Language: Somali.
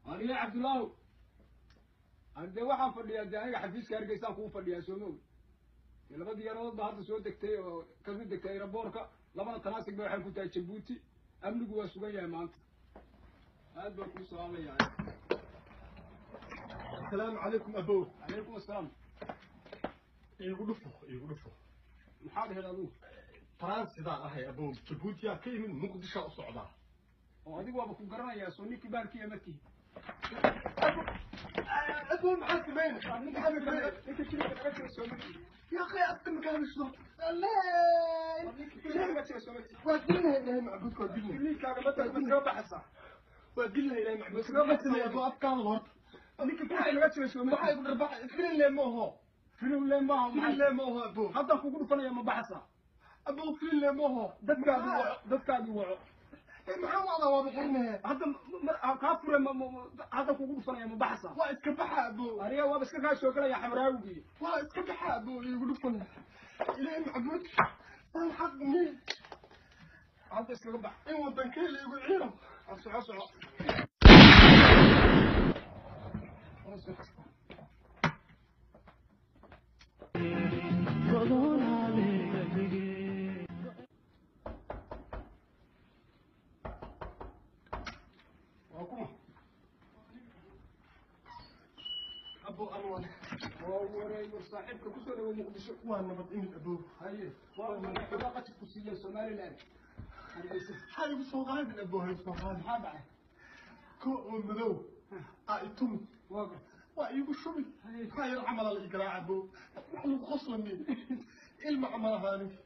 Aniga Cabdullaahu dee waxaan fadhiyaa, dee aniga xafiiska Hargeysaan kuu fadhiyaa, soo ma ogi? Dee laba diyaaradood baa hadda soo degtay oo kasoo degtay aeroboorka, labana tanaasig ba waxay ku tahay Jabuuti. Amnigu waa sugan yahay maanta, aad baan kuu salaamayaa. Asalaamu calaykum, abow. Calaykum assalaam. Iigu dhufo, iigu dhufo. Maxaad ahayd adigu? Transidaa ahay, abow. Jabuutiyaa ka yimid, Muqdishoa u socdaa. Oo adigu waaba ku garanayaa, soo ninkii baarkiya ma tihi? Abow, maxaa samaynaysaa? Ninka shilka naga jira soo ma tihi? Ya akhi, afka makaamishdo. Ninka shilka naga jira soo ma tihi? Waa dilnahay, Ilahay macbuudka, waa dilnahay. Ninkaaga ma ma iskaga baxaysaa? Waa dilnahay, Ilahay macbuudka. Maxaa sameeyay, abow? Afkaada horta. Ninka kursi naga jira soo ma Maxaa tihi? igu dharbaxa? Filin le mooho. Filin le maaha. Filin le mooho, abow. Haddaan kugu dhufanaya, ma baxaysaa? Abow, filin le mooho. Dadkaagi waco, dadkaagi waco. Maxaa wacdaa? Waaba xirnahe. Hadda kaa fure, hadda kugu dhufanaya, ma baxaysaa? Waa iska baxa, abow. Aniga waaba iska kaa soo gelaya xamraawigii. Waa iska baxa, abow. Iigu dhufan, Ilahay macbuudka, saan xaq miye? Hadda iskaga bax. In wadankee la igu ciiro. Soco, soco. Waa kuma? Abow, anwan. Waa wareey, war saaxiibka kusoo dhawo Muqdisho. Waa nabad imid, abow. Haye, waa xogaa qajib ku siiyeen Somaliland Hargeysa. Ha igu soo qaadin, abow, ha igu soo qaadin. Maxaa dhacay? Ko oo madow aa itumi. Waa garta. Waa iigu shubi. Maxaa yar camala la igaraaca, abow? Wax lagu qosla miye? Ilma camal ahaa aniga.